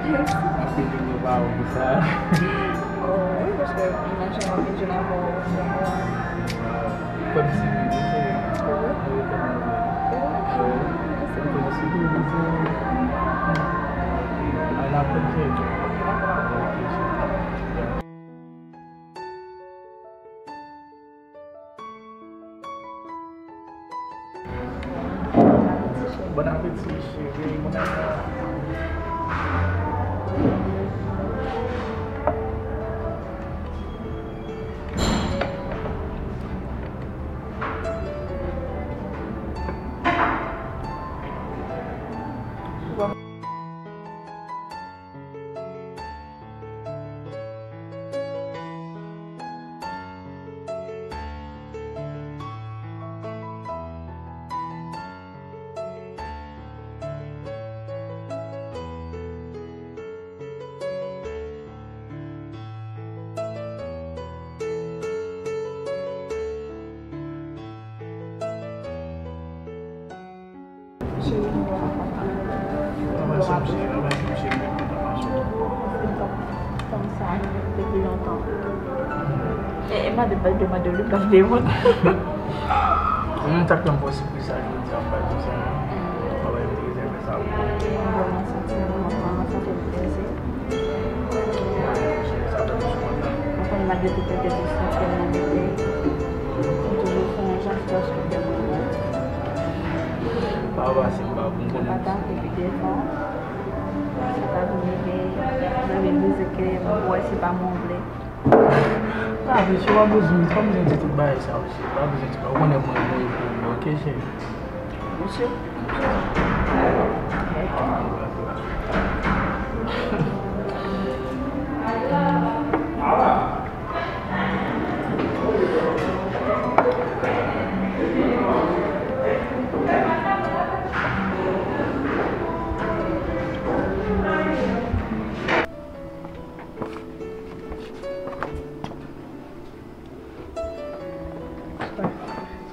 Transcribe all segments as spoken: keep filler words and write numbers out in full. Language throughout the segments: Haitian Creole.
Anpil moun yo pa bon pou sa. Oh, wi, paske m menm jan m ap vin jwenn avè w. Kòmsi wi, wi, se wi. Wi, kòmsi wi, wi, se wi. An apre, se wi. Ok, dakò. Ok, cheri. Bon apeti, cheri. Bon apeti. Cheri, nou wè ankò. Mwen pa janm cheri, mwen pa janm cheri, mwen pa janm cheri. Fanm sa depi lontan. E, e mande, pa demande w, li pa vle moun. Mwen ta konn fè sipriz sa jodi a, m pa di sa. Mwen pa bay m rezève sa pou ou. Mwen vrèman santi m, mwen vrèman santi m plezi. Mwen konn malgre tout enterizans ke m nan mete, m toujou fè yon jan fòs pou ke mwen bon. Pa pase m pa pou m konnen. Mwen pa ta vle pi devan. Sa ta vin rive nan limit ke mwen wè se pa mwen vle. Pa vle, si w pa bezwen, si w pa bezwen di tout bagay sa yo, si w pa bezwen di, ou konnen mwen, mwen, mwen, ok, cheri? Mesye.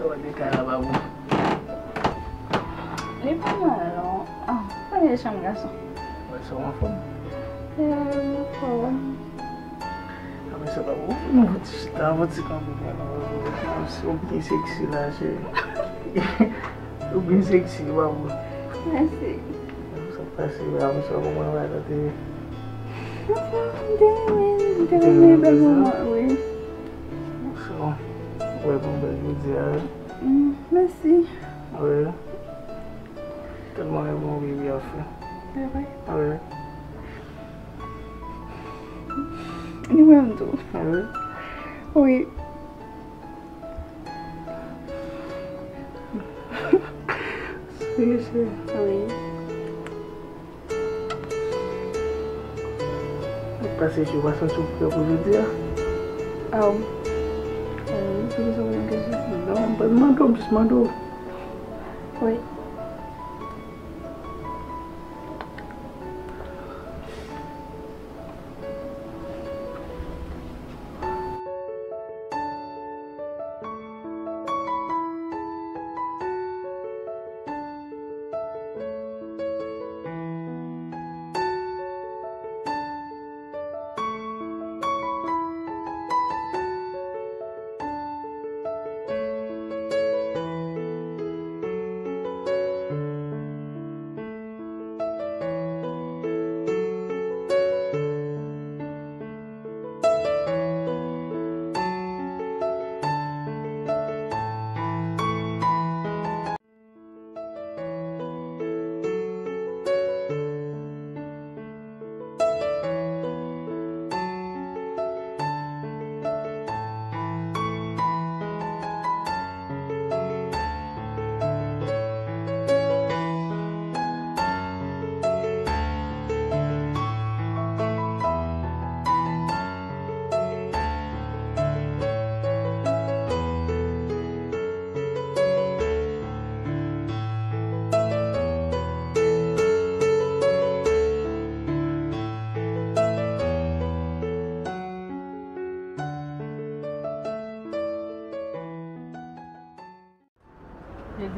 Sa w ap di kay la pa bon? Li pa mal non. Ah, premye chanm gason. Wè sa w anfòm? Eee, anfòm. Apre sa pa bon. Nou fouti chita, fouti kanpe. Si w byen seksi la, cheri. Ou byen seksi, pa bon. Mèsi. Sa pase la, mwen sa kòman va tande. Anfòm, m te renmen, m te renmen bèl moman, wi. So, wè bon bèl jodi a, wi. Mm, mèsi. Wi. Tèlman renmen w, baby, anfen. Se vre? Wi. Li renmen m tou. Wi. Wi. Serye, cheri? Wi. Ou pase, cheri, ou pa santi w prè pou jodi a? Aw. Aw, wi, poukisa w pa janm kesyon? Non, m pa mande w, m jis mande w. Wi.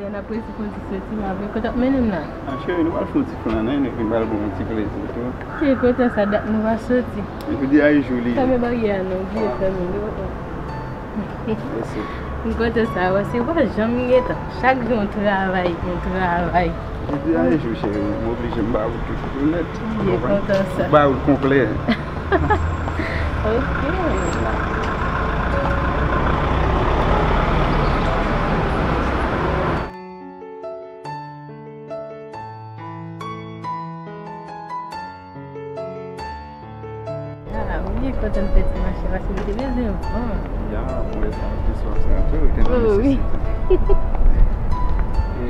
N ap resi fè yon ti soti, m ap vin kote w ap mennen m la. Ah, cheri, nou pral fè yon ti flannen, epi m pral ba w yon ti plezi tou. Cheri, kontan sa, dat nou pa soti. Epi di a jou li. Fèmen baryè a non, bliye fèmen l. Mèsi. M kontan sa, paske w pa janm gentan. Chak jou yon travay, yon travay. Epi di a jou, cheri, m oblije m ba ou tout nèt. Bliye, kontan sa. Ba ou konplè. Ok. Ah, wi, kontan fè ti mache paske m te bezwen van. Ya, mwen sa te swa sa tou, te nan nesesite. E,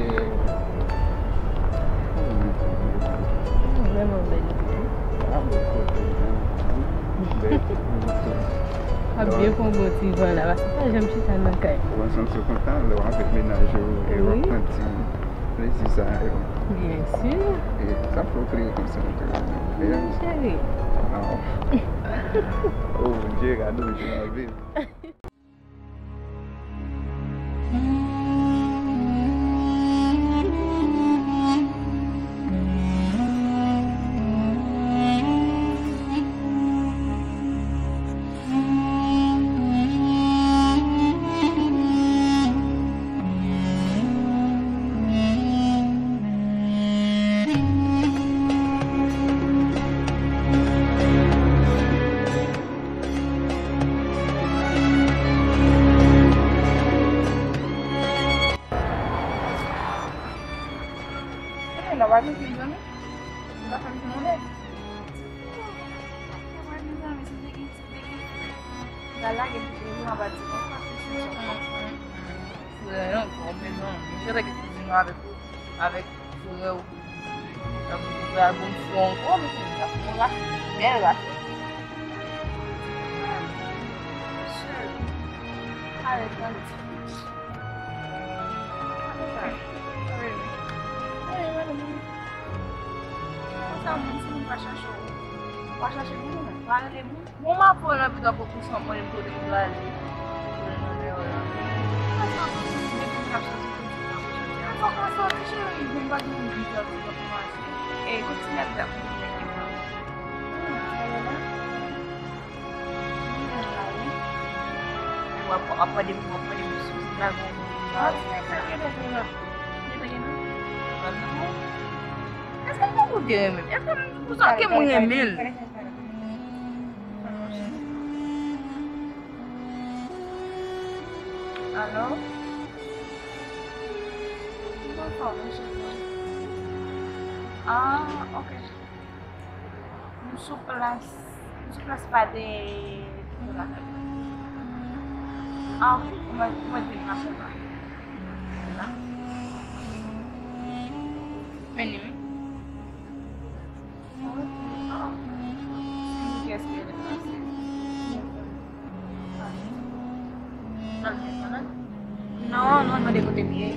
vrèman bèl. Ah, bèl kote, bèl. Ap byen pran bon ti van la, paske pa janm chita nan kay. Ou santi w kontan lè w avèk mennaj ou e w ap pran ti plezi sa yo. Byen si. E sa fè w kriye konsa tou. Wi, cheri. Oh, Bondye, gade w jan w ap viv. Kote la w al mete zanmi? Ou pa fè m ti monnen? Ou pa fè m ti monnen? Ou pa fè m ti monnen? Ou pa fè m ti monnen? Ou pa fè m ti monnen? Frè ankò, mezanmi, se lè ki kouzin ou avèk ou, avèk frè ou. Tankou frè al bon frè ankò, mezanmi, sa fè yon rach, bèl rach. Cheri, ale, tande. Konsa, moun, si moun pa chache w, ou pa chache moun, ou pa rele moun. Bon, m ap pran nan pita pou kousan mwen, m kote m prale. Mwen nan lè la. Mwen sa pou depi m ap soti pou di m ap soti. Fòk mwen soti, cheri. Mwen pa gen moun ki soti pou mache. E, kontinye ap dap pou mwen gen mwen. Hmm, sa ye la? Mwen la, wi. W ap, w ap pran de moun, w ap pran de moun sou la, bon. Ah, ti nèg sa gen de moun la. Gen de moun. Èske l te pou te renmen m? Èske m, pou sa ke mwen renmen l? Alo? Bonswa, monchè. Ah, ok. M sou plas, m sou plas pa de, ah, ok, ou mèt, ou mèt vin mache la. La. Vini, wi. Non, non, mande kote m ye.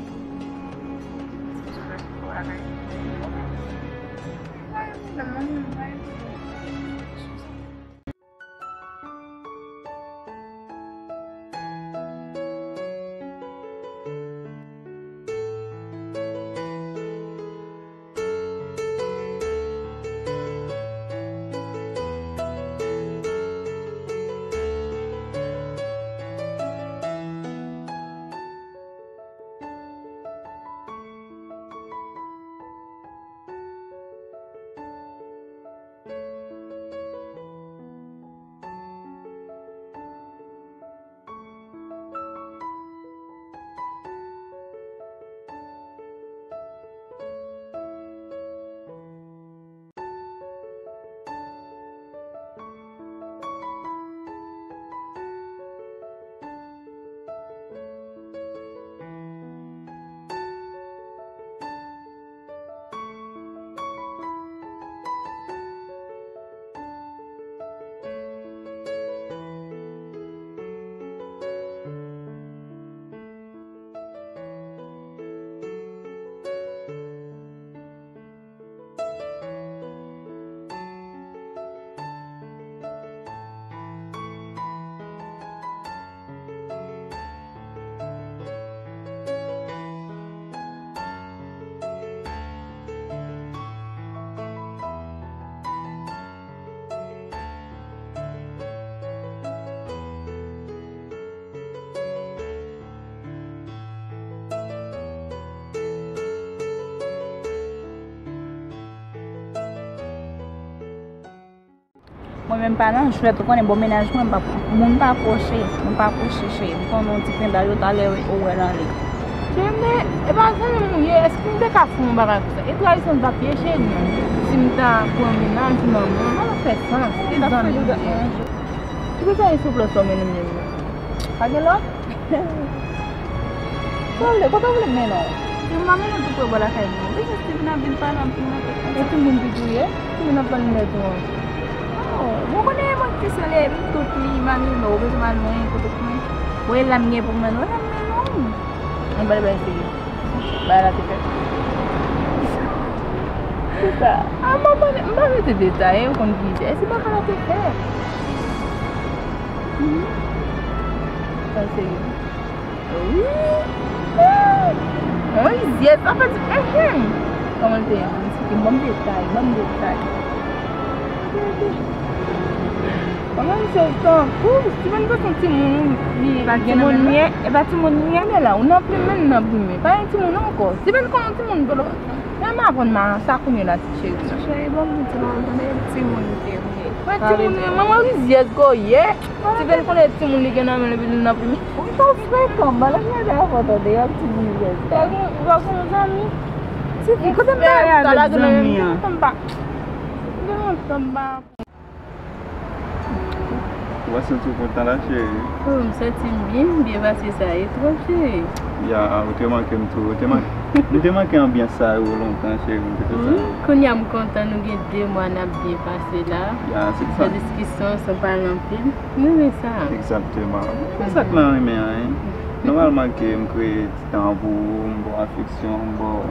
Mwen menm pa nan jwèt, ou konnen bon mennaj mwen, m pa, moun pa pwoche, moun pa pwoche cheri. M konnen yon ti pendaj yo talè ou wè l anlè. Cheri, men, e pa zanmi m ou ye, èske m te ka fè yon bagay konsa? E trayizon t ap ye cheri, si m ta pran mennaj ou nan men, sa pa fè sans, se zanmi m ou ye. Ki bezwen yon souples ou mennen m menm nan? Pa gen lòt? Sa w vle? Kote w vle m mennen w? Si m pa mennen w tou pre bò lakay nou. Wi, Steven ap vin pale anpil nan tèt mwen. E timoun ki touye? Timoun ap pale lè tou an. Oh, bon, konnen mwen ki se lè m tout li, m al lè w bezwen m al lwen, kote w konnen. Bon, e la m gen pou m mennen w, la m mennen w. Mwen pale bay serye. Bagay la te fèt. Kisa? A, m pa pale, m pa mete detay, ou konn ki se. E si bagay la te fèt? Mhm. Sa serye. Wi. Mwen rizyèz, sa fè ti, mhm. Kòman l te ye? Ban m detay, ban m detay. Kòman misye tankou, Steven pa yon timoun, li gen mannyè, e pa timoun li ye. Gade la, ou nan plimen, li nan plimen. Pa yon timoun ankò. Steven konn yon timoun, men m aprann ma sa kounye la, ti cheri. Cheri, ban m di w, timoun li te ye. Mwen timoun, manman rizyèz gwo ye. Steven konnen timoun li gen nan men l epi li nan plimen. Ou twò frekan, m pa nan gade avè w tande, yon ti rizyèz. Ou pa gen, ou pa gen yon zanmi? Ti fi, kote m ta ye avèk zanmi an? Tanba. Gen lontan m pa. Ou pa santi w kontan la, cheri? Oh, m santi m byen, m byen pase sa, e twòp, cheri. Ya, ou te manke m tou, ou te manke, m te manke anbyans sa yo lontan, cheri, m te fè sa. Wi, kounye a m kontan, nou gen de mwa n ap byen pase la. Ya, se sa. San diskisyon, san pale anpil. M renmen sa. Egzakteman. Men sa k nan renmen an, hein? Nòmalman ke m kreye ti tan pou ou, m ba w afeksyon, m ba w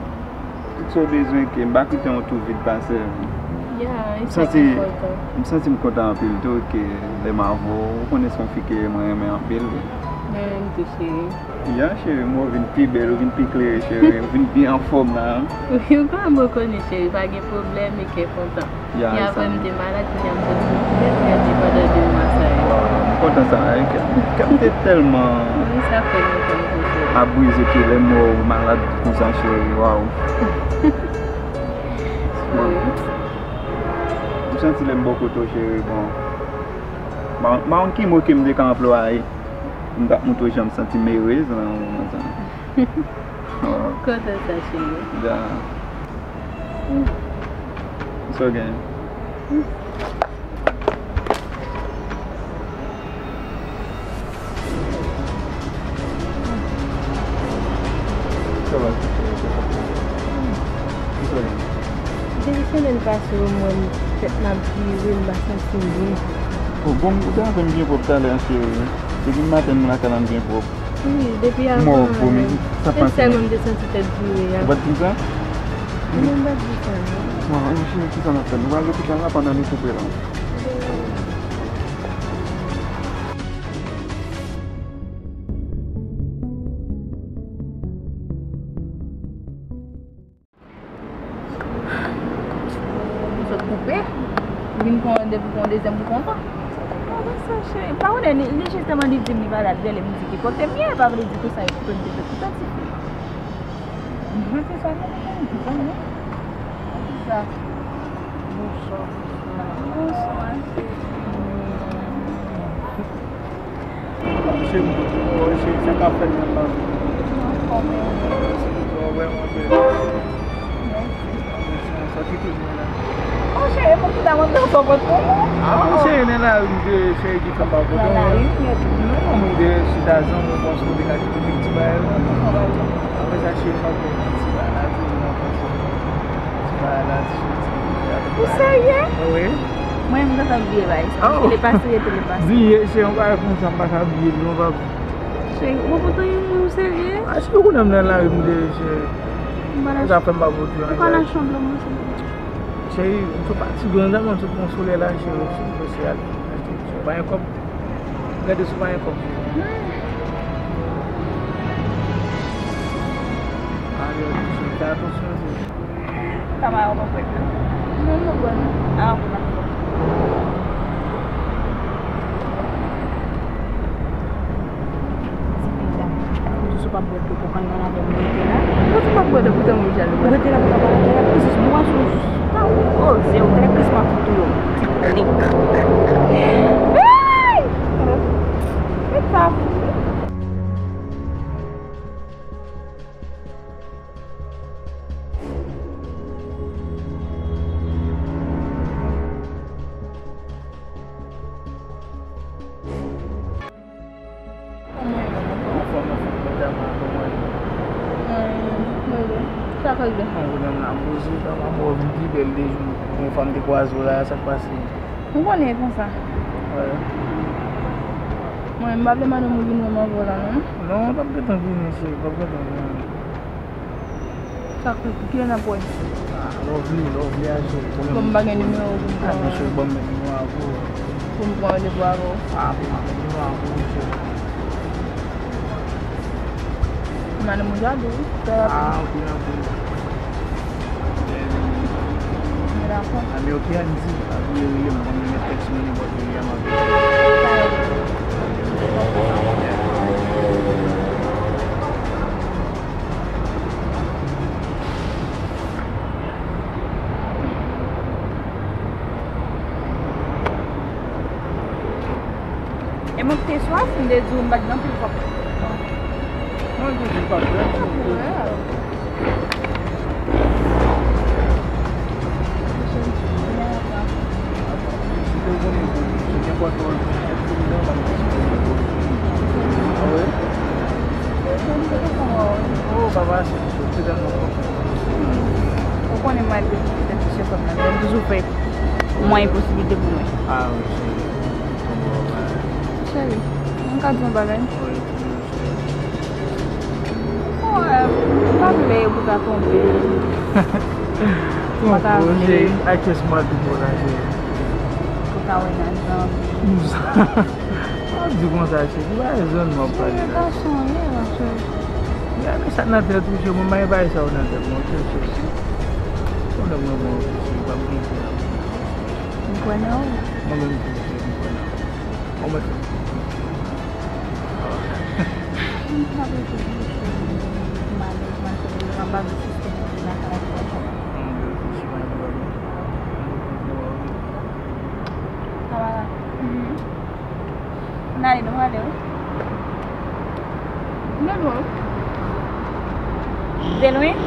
tout sa w bezwen, ke m pa kite yon twou vid pase. Ya, e sa ki enpòtan. M santi m kontan anpil tou, ke lè m avè w, ou konnen se yon fi ke mwen renmen anpil. Mwen menm tou, cheri. Ya, cheri, m wè w vin pi bèl, ou vin pi klere, cheri, ou vin pi anfòm la. Wi, ou pa mwen konnen, cheri, pa gen pwoblèm, e kè kontan. Ya, e sa. Apre m te malad, kounye a m santi m trè, trè byen pandan de mwa sa yo. Waw, m kontan sa, e kè, kè m te tèlman ap brize ke lè m wè w malad konsa, cheri, waw. Wi. M santi lè m bò kote w, cheri, bon. M pa, m pa konn ki mo ke m te ka anplwaye. M t ap montre w jan m santi m erez nan moman sa. Kontan sa, cheri. Ya. Sa w gen? Sa va? Sa w gen? Depi semèn pase yo, mwen, tèt m ap vire, m pa santi m byen. Oh, bon, ou te avè m byen pwòp talè a, cheri. Depi maten, m lakay la, m byen pwòp. Wi, depi avan. Mò, pwomi, sa pase. E sèlman m te santi tèt vire a. Ou pa t di m sa? Non, m pa t di sa, non. Bon, e cheri, kisa n ap fè? Nou pral lopital la pandan nou koupe la. Ou sot koupe, ou vin pran randevou pou yon dezyèm, ou kontan. Non, men sa, cheri. M pa konnen, li, li jis te mande, li di m li malad, rele m, di ki kote m ye, pa vle di konsa, e kote m te fè kontan, ti fi. Mwen te sa, non, mwen te sa, non. Mwen te sa. Bonswa, bonswa. Bonswa, cheri. Mesye, m kontan wè w, cheri, sa k ap fèt nan lavi? Mwen anfòm, wi. Mèsi, mèsi. Sa ki te mwen la. Oh, cheri, mwen ki ta mande w fò kont pou mwen. Ah, cheri, nan lari m te, cheri, ki fè m pa kontan. Nan lari m te. Non, mwen te chita zanmi, mwen panse w te ka kite m ti bagay la. Apre sa, cheri, m ap fè yon ti bagay la, toujou nan panse. Ti bagay la, ti cheri, ti bagay la. Ou serye? Wi. Mwen, m gentan bliye bagay sa. Oh. Paske le pase rete le pase. Bliye, cheri, yon bagay konsa, m pa ka bliye l, non, papa. Cheri, ou pa kontan yon moun serye? A, cheri, ou konnen m nan lari m te, cheri. Sa fè m pa pote yon bagay. Ou pa nan chanm lan, mwen, cheri. Cheri, m sot fatige, nan mwen sot pran solèy la, cheri, m sot prese al achte yon ti bagay kòb. Gade si w pa gen kòb, cheri. Hmm. Ale, cheri, fè atansyon, cheri. Sa va, ou pa prèt la? Non, non, bon. Ah, ok, dakò. Ti fi sa. Ou di si w pa prèt pou w konn nan avè m rete la. Ou di m pa prèt pou tèlman m jale. Ou rete la pou w pa pale, tèlè plis, mwen sou, pa ou oze, ou tèlè plis m ap fout ou yon ti klik. Mwen konnen m la poze, m ap wè w vin pi bèl de jou. Premye fwa m te kwaze w la, sa k pase? Ou konnen e konsa. Wè. Mwen, m pa vle madanm ou vin wè m avè w la, non. Non, l ap gentan vini, cheri, l ap gentan vini. Sa k fè, kilè n ap wè? Ah, lè w vle, lè w vle a, cheri. Bon, m pa gen nimewo w pou m... Ah, non, cheri, ban m met nimewo a pou ou. Pou m pran randevou avè w. Ah, pou m met nimewo a pou ou, cheri. Madanm ou jaloux, wi. Fè rapid. Ah, anpil, anpil. Mwen dakò. Anmyè, ok, Andy, pa bliye rele m, mwen menm tèks mwen nenpòt lè a m ap... E mwen ki te swaf, m te di w m pa t gen anpil kòb. Mwen toujou pa t gen. Si te konnen pou, si te pòt ou, ah wi? Oh, papa, se, se tèlman kontan. Ou konnen malgre tout tèt misye fè m nan, men m toujou fè mwen posiblite pou mwen. Ah wi, cheri. Cheri, mwen ka di yon bagay? Wi, di m, cheri. Bon, euh, m pa vle pou ta twonpe. Twonpe w, cheri. Ak kiyès m pral twonpe w la, cheri? Pou ta wè nan zanmi. Pa di konsa, cheri. Ou pa rezon m ap pale la. Cheri, gason ye, ma cheri. Gade sa k nan tèt ou, cheri. Mwen, m pa gen bagay sa yo nan tèt mwen, ok, cheri? Konnen mwen bon, ok, cheri. Pa m gen kè la. M kwè nan ou. Mwen menm tou, cheri, m kwè nan ou. Bon, mwen... M pa rete, cheri. Malèz, ma cheri, anba de sistèm nan, la, la, la. Mwen reflechi, mwen reflechi. Kamarad. Mhm. N ale, nou ale, wi. Nou lwen. De lwen?